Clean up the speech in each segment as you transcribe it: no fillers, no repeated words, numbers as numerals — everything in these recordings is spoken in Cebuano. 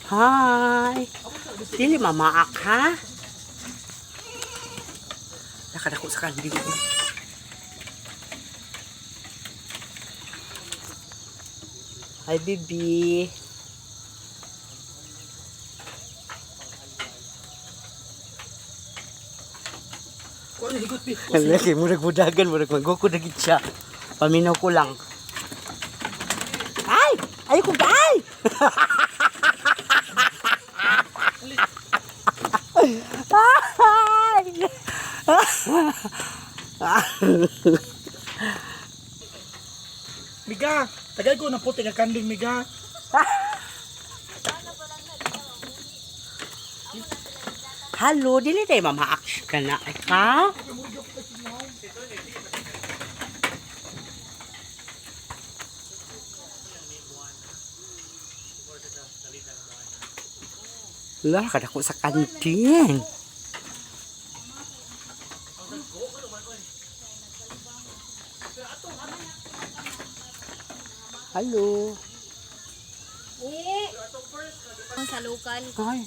Hi. Dili mamaak ha? Nakadako sa kanding ko. Hi, baby. Kuha na higot bi. Hala, kay murag budagan, murag magoko na gid siya. Paminaw ko lang. Ay! Ay ko ba? Ay! Ay! Miga, tagay ko na puti nga kanding, miga. Hello, dili tayo mamaak ka na. Ka? Wala, kadako sa kantin. Hello. Sa local. Ay.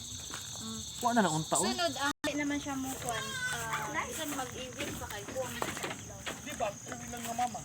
Wa na lang unta oh. Sunod ang di naman siya mo kwan. Ah, bisan mag-event pa kay kung Di ba? Ano lang nga mama?